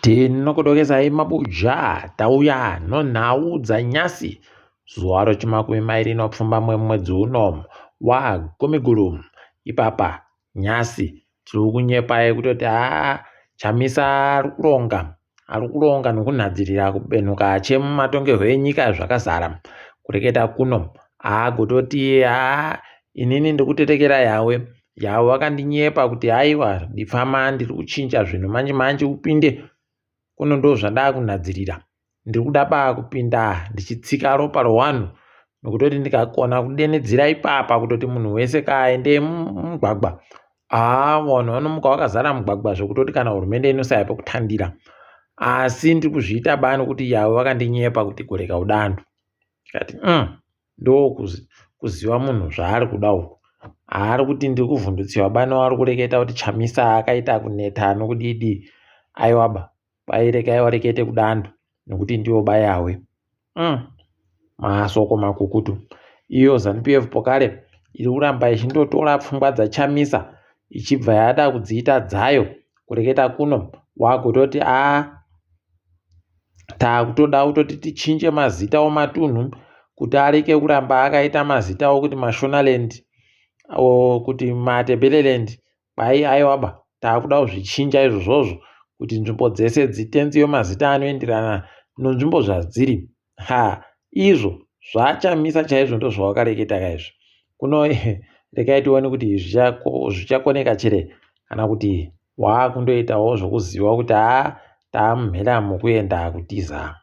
Tinokudokesai mabuja tauya nonhau dzanyasi zuva rechimakumi mairi nopfumbamwe mumwedzi uno waGumiguru. Ipapa nyasi tiri kunyepai kutoti haa Chamisa ari kuronga ari kuronga nokunhadzirira kubenhuka chemumatongerwo enyika zvakazara. Kureketa kuno agototi haa inini ndikutetekera yawe Yawe wakandinyepa kuti haiwa dipfama ndiri kuchinja zvinhu manje manje upinde kuno ndozvandakunhadzirira ndiri kuda ba kupinda ndichitsika ropa rowanhu nokutoti ndikakona kudenedzera ipapa kutoti munhu wese kaaende mumugwagwa haa vanhu vanomuka vakazara mugwagwa zvekutoti kana hurumende inosaya pekutandira asi ndiri kuzviita ba nokuti yavo vakandinyepa kuti goreka udandu ndikati mm. Ndokuziva munhu zvaari kuda uku. Haari kuti ndiri kuvhundutsiwa bani wari kureketa kuti Chamisa akaita kuneta nokudii Aiwaba, kwai regai warekete kudando nekuti ndiwo bayawe. Mm. Masoko makukutu. Iyo ZanuPF pokare iri kuramba ichindotora pfungwa dzaChamisa ichibva yada kudziita dzayo kureketa kuno wakutoti a Takutoda kutoti tichinje mazita omatunhu kuti areke kuramba akaita mazita okuti Mashonaland or kuti Matebeleland kwai aiwaba takuda kuzvichinja izvozvozvo kuti nzvimbo dzese dzitenziwe mazita anoenderana nonzvimbo zvadziri ha izvo zvachamisa chaizvo ndozvawakareketa kaizvo kuno rekai tione kuti zvichakoneka chere kana kuti waakundoitawo zvokuziva kuti haa taamumhera mukuenda kutiza.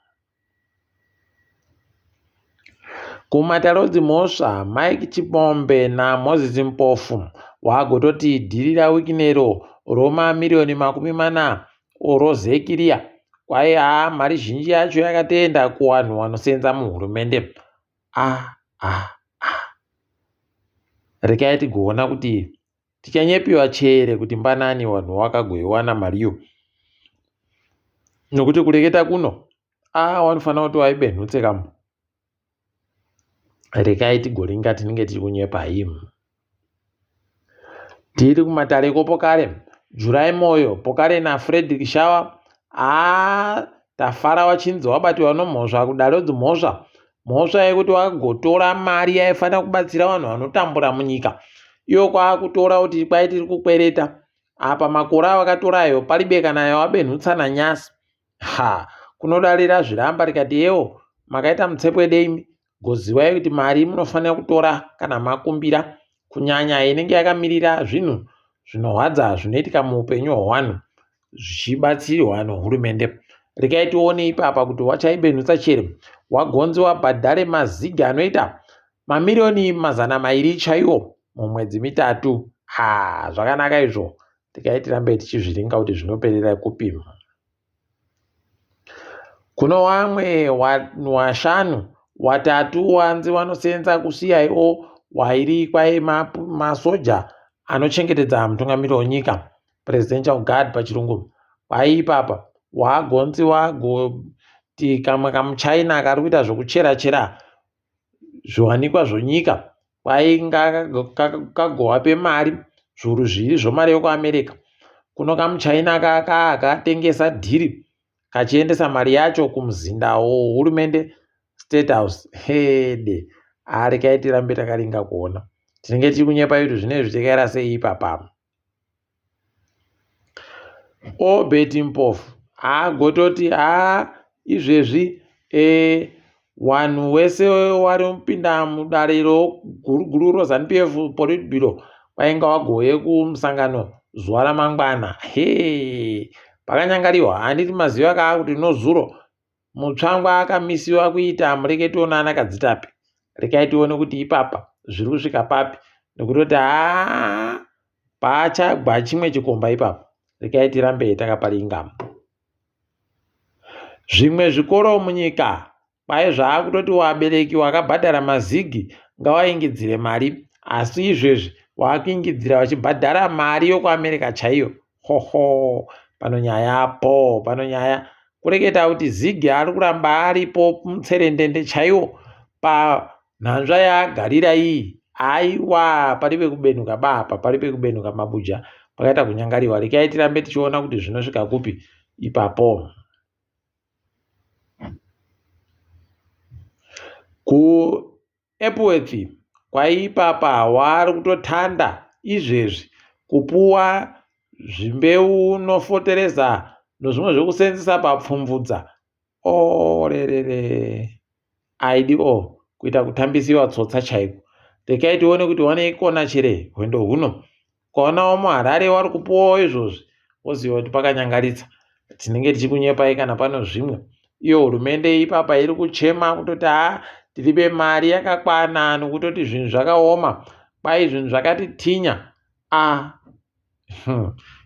Kumatare edzimhosva, Mike Chipombe naMoses Mpofu wagototi dhiri raWicknero romamiriyoni 40 orozeki riya kwai haa mari zhinji yacho yakatoenda kuwanhu wanosenza muhurumende. Ah, ah, ah. Rekai tigoona kuti Tichanyepiwa chere kuti mbanani wanhu wakagoiwana mariyo nokuti kureketa kuno a wanofanira kuti waibenhutse kamu rekai tigoringa tinenge tiri kunyepa him tiri kumatare kopokare Jurai Moyo pokare naFredrick Shawa haa Tafara wachinzi wabatiwa nomhosva kudare dzimhosva mhosva yekuti wagotora mari yaifanira kubatsira vanhu vanotambura munyika iyo kwakutora kuti kwai tiri kukwereta apa makore awakatora ayo palibe kana yawabenhutsa nanyasi ha kunodarira zviramba rikati yewo makaita mutsepwede imi Gozivai kuti mari munofanira kutora kana makumbira kunyanya inenge yakamirira zvinhu zvinorwadza zvinoitika muupenyu hwevanhu zvichibatsirwa nehurumende. Regai tione ipapa kuti wachaibenhutsa chere wagonzi wabhadhare mazigi anoita mamiriyoni 200 chaiwo mumwedzi mitatu. Ha zvakanaka izvo. Regai tirambe tichizviringa kuti zvinoperera kupi. Kuno wamwe washanu watatu wanzi wanosenza kuCIO wairi kwai masoja anochengetedza mutungamiri wenyika presidential guard pachirungu kwai ipapa wagonzi wagoti kamwe kamuchina kari kuita zvekuchera chera zviwanikwa zvonyika kwainga kagowape mari zviuru zviviri zvomari yokuAmerica kuno kamuchina kaka akatengesa dhiri kachiendesa mari yacho kumuzinda wohurumende state house hede arekai tirambe takaringa kuona tinenge tiri kunyepa kuti zvinenge zvichikaira sei ipapa Obert Mpofu agototi haa izvezvi e, wanhu wese wari kupinda mudare guru guru roZanu PF Politburo kwainga wagouye kumusangano zuva ramangwana. Hee pakanyangariwa handiti maziva kaa kuti nozuro Mutsvangwa akamisiwa kuita mureketo nana Kadzitape. Rekai tione kuti ipapa zviri kusvika papi nekutoti haa pachagwa chimwe chikomba ipapa. Rekai tirambe takaparinga. Zvimwe zvikoro munyika kwai zvaakutoti wabereki wakabhadhara mazigi ngawaingidzire mari asi izvezvi wakuingidzira vachibhadhara mari yokuAmerica chaiyo hoho pano nyaya po pano nyaya kureketa kuti zigi ari kuramba aripo mutserendende chaiwo panhanzva yaagarira iyi aiwa pari pekubenuka bapa pari pekubenuka mabuja pakaita kunyangariwa rekai tirambe tichiona kuti zvinosvika kupi. ipapo. KuEpworth kwaipapa wari kutotanda izvezvi kupuwa zvimbeu nofotereza nozvimwe zvekusenzesa papfumvudza orerere aidi o kuita kutambisiwa tsotsa chaiko rekai tione kuti wanoikona chere hwendo huno Ukaonawo muHarare wari kupuwawo izvozvi woziva kuti pakanyangaritsa. Tinenge tichikunyepai kana pano zvimwe. Iyo hurumende ipapa iri kuchema kutoti haa tiribe mari yakakwana nokutoti zvinhu zvakaoma. Kwai zvinhu zvakati tinya. Ah.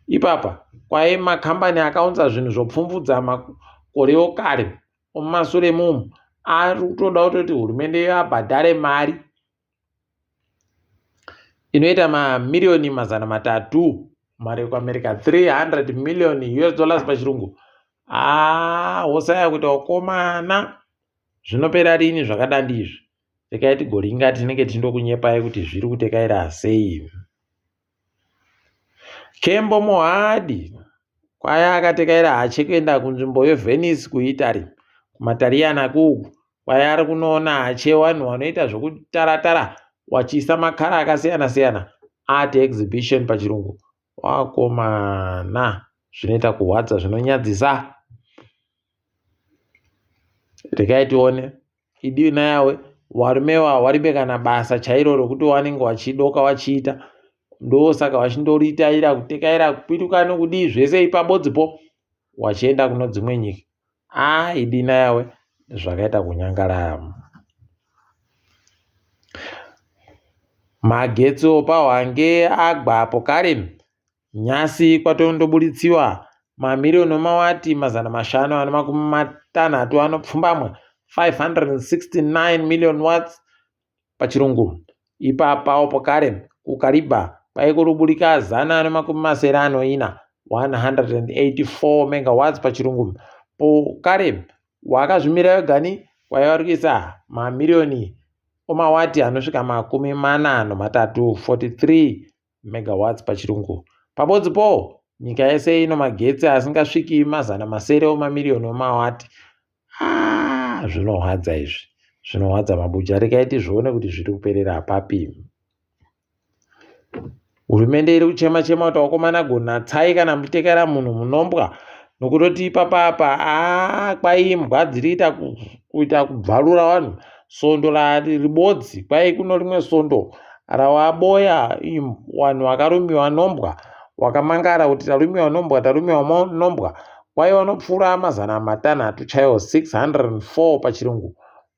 Ipapa kwai makambani akaunza zvinhu zvopfumvudza makore okare omumasure mumu ari kutoda kutoti hurumende yabhadhare mari inoita mamiriyoni 300 mari yekuAmerica 300 million US dollars pachirungu. Haa wosaya kuita ukomana zvinopera rini zvakadandi izvi. Rekai tigoringa tinenge tichindokunyepai kuti zviri kutekaira sei. Kembo Mohadi kwaya akatekaira hache kuenda kunzvimbo yeVenice kuItaly kumaTariyana kuuku Kwai ari kunoona hache wanhu wanoita zvekutaratara wachiisa makara akasiyana siyana art exhibition pachirungu wakomana zvinoita kuhwadza zvinonyadzisa rekai tione idi nayawe warume wa waribe kana basa chairo rokuti wanenge wachidoka wachiita ndosaka wachindoritaira kutekaira kupituka nokudii zvese ipabodzipo wachienda kuno dzimwe nyika Haa idi nayawe zvakaita kunyangara. Magetsi opahwange agwa kare nyasi kwatondobuditsiwa mamiriyoni omawati 567 569 million watts pachirungu. Ipapawo pokare kuKariba kwaikuruburika 174 184 megawatts pachirungu. Pokare wakazvimira wegani kwaiva uri kuisa mamiriyoni omawati anosvika 43 43 megawatts pachirungu. Pabodzi po nyika yese ino magetsi asingasviki 600 omamiriyoni omawati. Ah, zvinohwadza izvi zvinohwadza mabuja rekai tizvione kuti zviri kuperera papi hurumende iri kuchema chema kuti vakomana gonatsai kana muchitekera munhu munombwa nokutoti ipapa apa aa kwai imbwa dziri kuita kuita kubvarura vanhu sondo ribodzi kwai kuno rimwe sondo rawaboya vanhu vakarumiwa nombwa wakamangara kuti tarumiwa nombwa tarumiwa nombwa Kwai vanopfuura 600 chaiwo 604 pachirungu.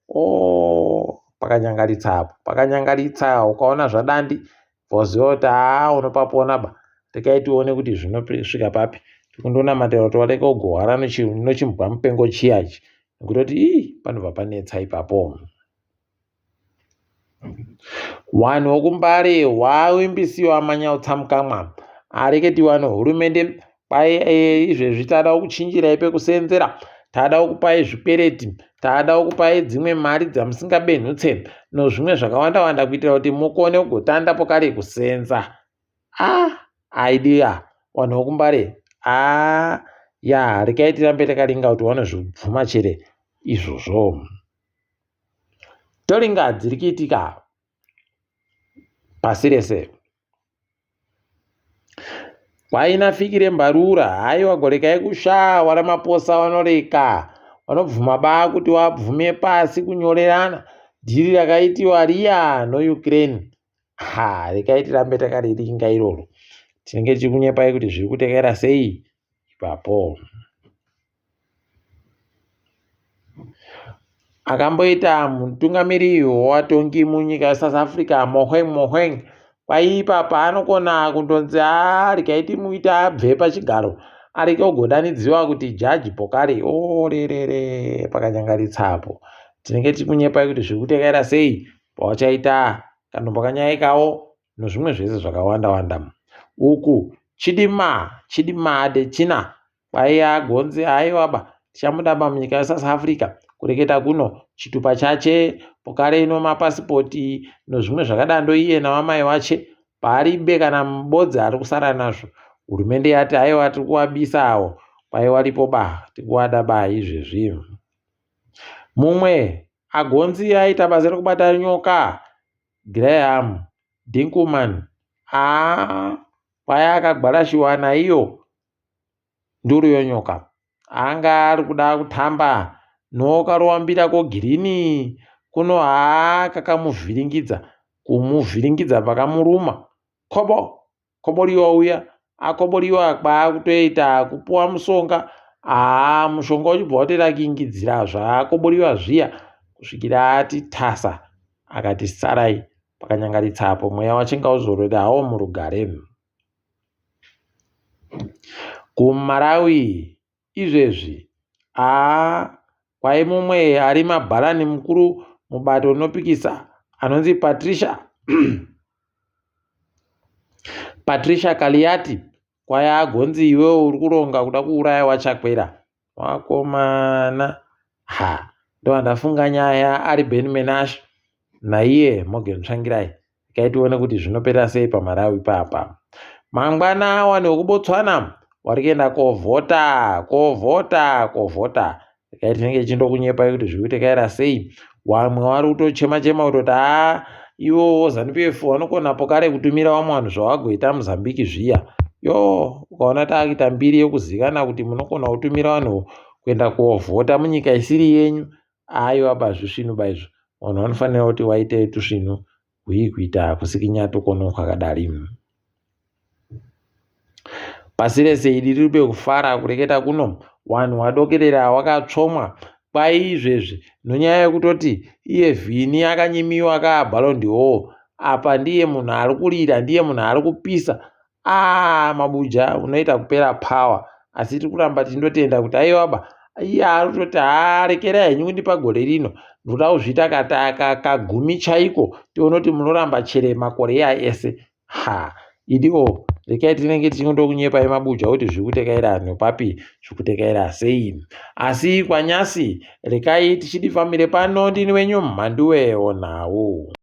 Oh, pakanyangaritsa apo pakanyangaritsa ukaona zvadandi voziva kuti haa unopapona ba rekai tione kuti zvinosvika papi tikundonamatira kuti wareka kugohwara nochimbwa mupengo chiyachi nekutoti ii panobva panetsa ipapo Wanhu wokuMbare wawimbisiwa manyautsamukamwa areketiwa nehurumende kwai izvezvi tada kukuchinjirai pekuseenzera tada kukupai zvikwereti tada kukupai dzimwe mari dzamusingabenhutse nozvimwe zvakawanda wanda kuitira kuti mukone kugotanda pokare kuseenza ah idea vanhu vokumbare ah ya rekai tirambe takaringa kuti vanozvibvuma chere izvozvo Toringa dziri kuitika pasi rese. Kwaina fikire mbarura haiwa gorekai kushaa waramaposa wanoreka wanobvuma ba kuti wabvume pasi kunyorerana dhiri rakaitiwa riya noUkraine ha rekai tirambe takariringa iroro tinenge tichikunyepai kuti zviri kutekaira sei ipapo. Akamboita mutungamiri wevatongi munyika yeSouth Africa Mogoeng Mogoeng kwaipa paanokona kundonzi haa regai timuite abve pachigaro arege kugodanidziwa kuti jaji Pokari orerere pakanyangaritsa apo tinenge tichikunyepai kuti zviri kutekaira sei pawachaita kanombo kanyaikawo nozvimwe zvese zvakawanda wanda uku chidima chidima adechina Kwaiya gonzi haiwa ba tichamuda ba munyika yeSouth Africa kureketa kuno chitupa chache pokare ino mapasipoti nozvimwe zvakadando iye nawamai wache paaribe kana mubodzi ari kusara nazvo hurumende yati haiwa tiri kuwabisa awo Kwai waripo ba tikuwada ba izvezvi. Mumwe agonzi aita basa rekubata nyoka Graham Dinkuman aa kwai akagwarashiwa naiyo nduru yonyoka. Anga ari kuda kutamba nokarowambira kogirini kuno haa kakamuvhiringidza kumuvhiringidza pakamuruma kobo koboriwa uya akoboriwa kwaakutoita kupuwa musonga haa mushonga uchibva watoita kingidzira zvaakoboriwa zviya kusvikira ati tasa akati sarai pakanyangaritsa apo mweya wachinga uzorore hawo murugare. KuMalawi izvezvi haa kwai mumwe ari mabharani mukuru mubato rinopikisa anonzi Patricia Patricia Kaliati kwai agonzi iwewe uri kuronga kuda kuuraya waChakwera wakomana ha ndobva ndafunga nyaya ari Ben Menashe naiye Morgan Tsvangirai Regai tione kuti zvinopera sei paMalawi ipapa. Mangwana vanhu vekuBotswana vari kuenda kovhota, kovhota, kovhota. Regai tinenge tichindokunyepai kuti zviri kutekaira sei. Vamwe vari kutochema chema kutoti haa ivo Zanu PF vanokona pokare kutumira vamwe vanhu zvavagoita Mozambique zviya. Yoo ukaona taakuita mbiri yekuzivikana kuti munokona kutumira vanhu kuenda kovhota munyika isiri yenyu Aiwa ba zvisvinu ba izvo. Vanhu vanofanira kuti waite tusvinu hwii kuita kusikinya tukono kwakadari. Pasi rese idi riri kufara kureketa kuno wanhu wadokerera wakatsvomwa kwai izvezvi nonyaya yekutoti iye Vini akanyimiwa ka Ballon d'Or apa ndiye munhu ari kurira ndiye munhu ari kupisa Aah mabuja unoita kupera power asi tiri kuramba tichindotenda kuti aiwa ba iye ari kutoti haa rekerai henyu kundipa gore rino ndoda kuzviita kagumi chaiko tione kuti munoramba chere makore iya ese ha idi o rekai tinenge tichingondokunyepai mabuja kuti zviri kutekaira nepapi zviri kutekaira sei asi kwanyasi rekai tichidifambire pano ndini wenyu mhanduwe onhau.